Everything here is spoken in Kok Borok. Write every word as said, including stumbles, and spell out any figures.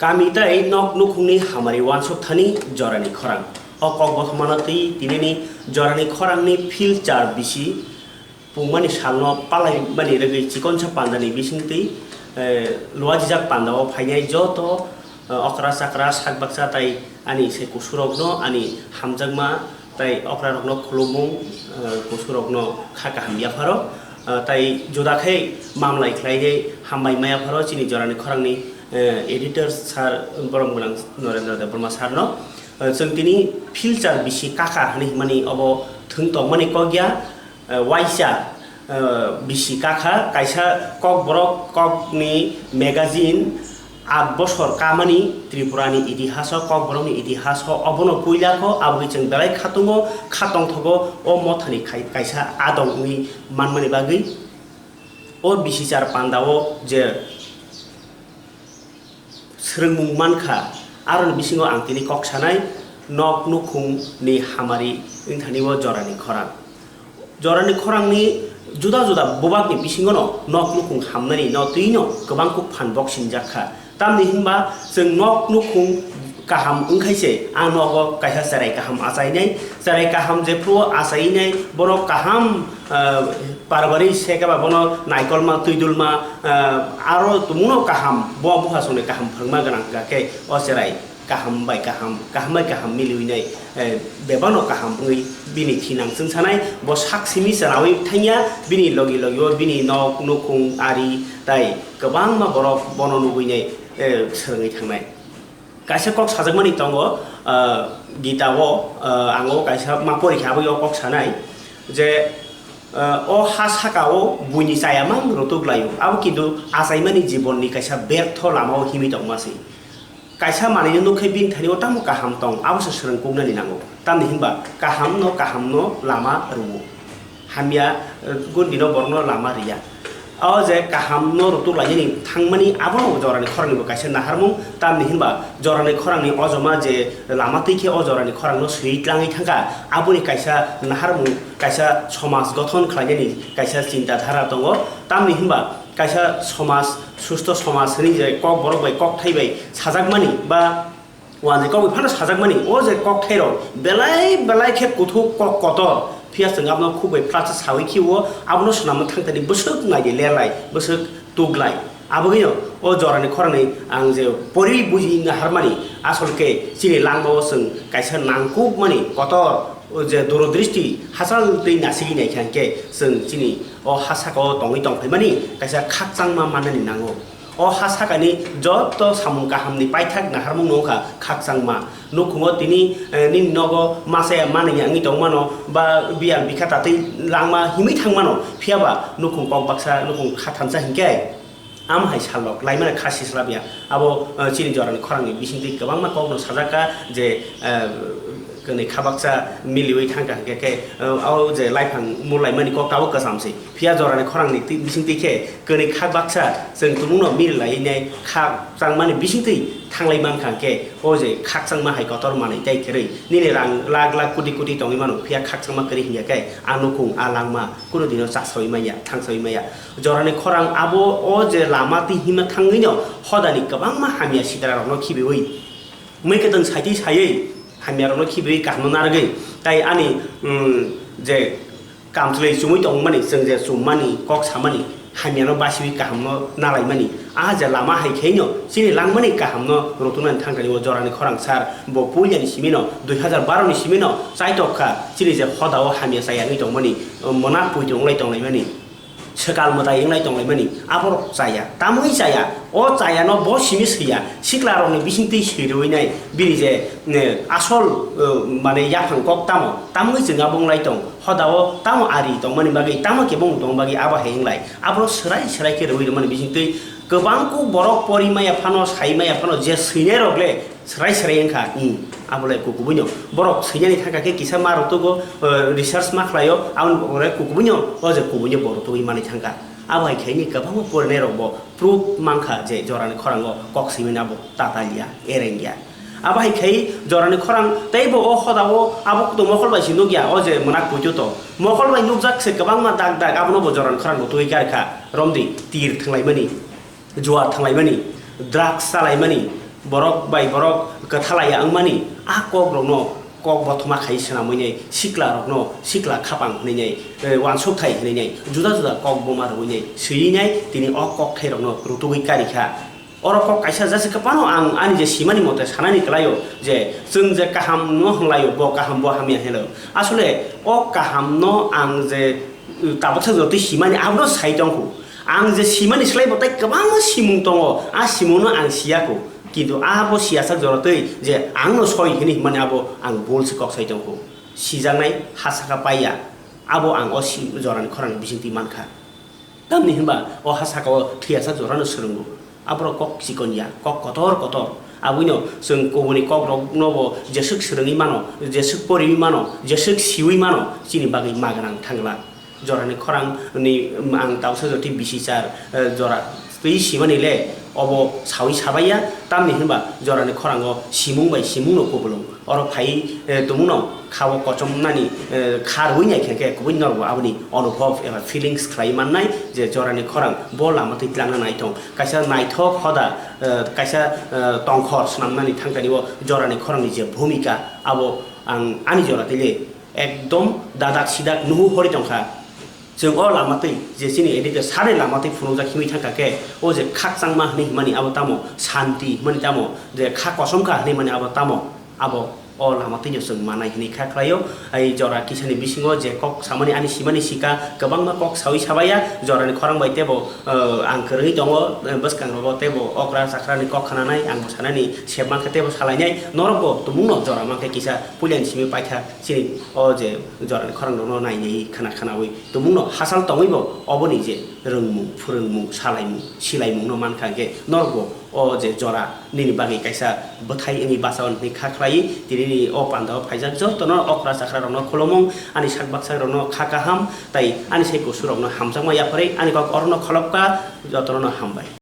Kami tei nok nukhungni hamari uansuk thani jorani khorang. O kok bothomano twi tinini jorani khorangni phil char bisi pungmani salno palaimani rwgwi chikonsa pandani bisingtwi, eh, luajijak pandao phainai joto, eh, okra chakra sak baksa tai ani se kusurokno ani hamjakma tai okrarokno khulumung, eh, kusurokno kha kaham yapharo, eh, tai juda khe mamlai khlainai hambai ma yapharo chini jorani khorangni, eh, editor sir borok gwnang Narendra Debbarma sir no. Eh, chwng tini phil char bisi kaka hwnwi himani obo thwng tongmani kok ya. Eh, waisa, eh, bisi kakha kaisa kokborok kokni magazine, aat bosor kamani Tripurani itihaso, kokborokni itihaso obono puila kho, aboni chwng belai khatungo, kha tongthogo o mothani khai-, kaisa adong wngwi manmani bagwi. O bisi char pandao je swrwngmung mankha, aroni bisingo ang tini kok sanai, nok nukhungni hamari wngthani o jorani khorang. Jorani khorangni juda juda bubakni bisingono nok nukhung hamnani no twino kwbang kuk phan bok sinjak kha. Tamni hinba chwng nok nukhung kaham wngkhai se, ang nogo kaisa cherai kaham achainai, cherai kaham jephru achainai, borok kaham, ah, parwari se khe ba bono naikolma, twidulma, ah, aro tumungno kaham, bo buhasongni kaham phwrwngma gwnang kha khe o cherai kaham bai kaham, kaham bai kaham miliwi nai, eh, bebakno kaham wngwi bini thinang chwngsanai, bo sak simi chwraui thangya, bini logi logi o bini nok, nukhung, ari tai kwbangma borok bono nugwi nai, eh, swrwngwi thangnai. Kaisa kok sajakmani tongo, ah, Gita o, ah, ang o kaisa ma porikha aboni o kok sanai je, ah, o ha saka o buini chaya mang rutuk laio, abo kintu achaimani jibonni kaisa bertho lama o himwi tongma se. Kaisa manwino nuk khe bini thani o tamo kaham tong, abo se swrwng kuknani nango. Tamni hinba kaham no kaham no lama rwo. Hamya, eh, gundino borokno lama riya. O je kaham no rutuk lainani thangmani abono jorani khorangni bo kaisa naharmung, tamni hinba jorani khorangni ojoma je lama twi khe o jorani khorangno swi tlangwi thangkha, aboni kaisa naharmung, kaisa somaj gothon khlainani kaisa chinta dhara tongo. Tamni hinba kaisa somaj, susto somaj hwnwi je kok borok bai kok thai bai sajakmani ba Wanjwi kok bai phano sajakmani, o je kokthairok belai belai khe kuthuk kok kotor, phiya chwng abono khuk bai phlaksa saui khiwo, abono swnamna thangtani bwswk naidi lerlai, bwswk tuklai. Abogwino o jorani khorangni ang je poriwi buji naharmani, asol khe chini langmao chwng kaisa nangkukmani kotor, o je durodristi hachal twi nasigwi naikha hwnkhe chwng chini o ha sakao tongwi tongphaimani kaisa khakchangma mannani nango. O ha sakani joto samung kahamni paithak naharmung no wngkha khakchangma. Nukhungo tini, eh, nini nogo masa ya manwi ya wngwi tongmano, ba biyang bikha tatwi langma himwi thangmano, phiya ba nukhung kok baksa, nukhung kha thansa hinkhe, amo hai salok laimano kha sislabya. Abo, eh, chini jorani khorangni bisingtwi kwbangma kokno sajak kha je, eh, kwnwi kha baksa miliwi thangkha hinkhe khe, eh, o je laiphang mulaimani kok tabuk kwcham se. Phiya jorani khorangni twi-, bisingtwi khe kwnwi kha baksa chwng tumungno mil laiwi nai kha changmani bisingtwi thanglai mankha hwnkhe, o je khakchangma hai kotor manwi tei kwrwi nini rang lakh lakh koti koti tongwi mano, phiya khakchangma kwrwi hinkhe khe a nukhung a langma kunu dino chasaui manya, thangsaui manya. Jorani khorang abo o je lama twi hima thangwino hodani kwbangma hamya sitrarokno khibiui, mui kwtwng saitwi saiwi hamyarokno khibiui kaham narwgwi tai ani, mm, je kamchlwi chumui tongmani, chwng je chummani, kok samani, hamyano basiui kahamno nalaimani. A je lama hai kheino chini langmani kahamno rwtwknani thangkani o jorani khorang sar, bo puilani simino, dui hazar baro ni simino chaitok kha, chini je hodao hamya chaya wngwi tongmani, mwnak puitwng wngwi tonglaimani, swkal mwtai wngwi tonglaimani, aborok chaya. Tamwi chaya, o chayano bo simi swiya, siklarokni bisingtwi swirwi nai, bini je, ne, asol, eh, mane yaphang kok tamo, tamwi chwng abo wng lai tong. Hodao tamo ari tongmani bagwi, tamo kebo wng tongmani bagwi abo hai wng lai. Abono swrai swrai khe rwui rwmani bisingtwi kwbang kuk borok pori maya phano, sai maya phano, je swinai rok le swrai swrai wng kha, hmm, abo le kukubuino. Borok swinani thangkha khe kisa ma rwtwgo, eh, research ma khlaio, aboni ore kukubuino, o je kubuino bo rwtwgwi manwi thangkha. Abo hai khe ni kwbangma porinai rok bo proof mankha je jorani khorango kok swimani abo tatal ya, ereng ya. Abo hai khai jorani khorang tei bo o hodao abo kutung mokol bai se nukya, o je mwnak puitu to. Mokol bai nukjak se kwbangma dak dak, abono bo jorani khorang bo twi kar kha. Romdi tir thanglaimani, juar thanglaimani, drugs chalaimani, Borok bai borok kwthalaya wngmani a kokrokno kok bothoma khai swnamwi nai, siklarokno sikla khapang hwnwi nai, eh, wansukthai hwnwi nai, juda juda kok boma rwui nai, swiwi nai, tini o kokthairokno rutugwi kari kha. Oro kok kaisa jase kwbangno ang ani je simani mote sanani kwlaio je chwng je kahamno hwnlaio, bo kaham, bo hamya hinlaio. Asole o kahamno ang je, uh, tabuksa jotoi simani abono sai tongkhu. Ang je simani slai bo tai kwbangma simung tongo, a simungno ang siya kho. Kintu abo siyasak jora twi je angno soi hini himani abo ang bul se kok sai tongkhu. Sijaknai ha saka paiya, abo ang o si-, jorani khorang bisingtwi mankha. Tamni hinba o ha saka o thwiyasak jorano swrwngo. Aborok kok chikon ya, kok kotor kotor. Aboino chwng kubuni kokrokno bo jeswk swrwngwi mano, jeswk poriwi mano, jeswk siwi mano, chini bagwi magrang thangla. Jorani khorang ni ang tausa jotwi bisi char, eh, jora twi simani le obo sawi sabaiya, tamni hinba jorani khorango simung bai simungno kubulung. Oro phai, eh, tumungno khao kochomnani, eh, kha rwui nai khe khe kubui norbo aboni onubhob eba feelings khlai mannai je jorani khorang bo lama twi tlangna naithong. Kaisa naithok hoda, eh, kaisa, eh, tongkhor swnamnani thangtani o jorani khorangni je bhumika abo ang ani jora twi le Ekdom dadak sidak nuhu hori tongkha. Chwng o lama twi je chini edike sari lama twi phunukjak himwi thangkha khe, o je khakchangma hwnwi himani abo tamo, santi himani tamo, je kha kosomkha hwnwi himani abo tamo, abo o lama twino chwng manai hwnwi kha khlaio. Ai jora kisani bisingo je kok samani ani simani sika kwbangma kok sawi sabaiya, jorani khorang bai tebo, eh, ang kwrwngwi tongo, eh, bwskangrogo tebo okra chakrani kok khnanai, ang bo sanani sep mankha tebo salainai, norokbo tumungno jora mankhe kisa puilani simi paikha. Chini o je jorani khorang rokno nai nai khana khanawi tumungno hachal tongwi bo oboni je rwngmung, phwrwngmung, salaimung, silaimung no mankha hwnkhe norokbo o je jora nini bagwi kaisa bwthai wngwi bacha hwnwi kha khlai. Tini ni o panda o phaijak jotono okra chakra rokno khulumung, ani sak baksa rokno kha kaham tai ani sai kusu rokno hamjakma yapharwi ani kok orono kholopkha, jotono no hambai.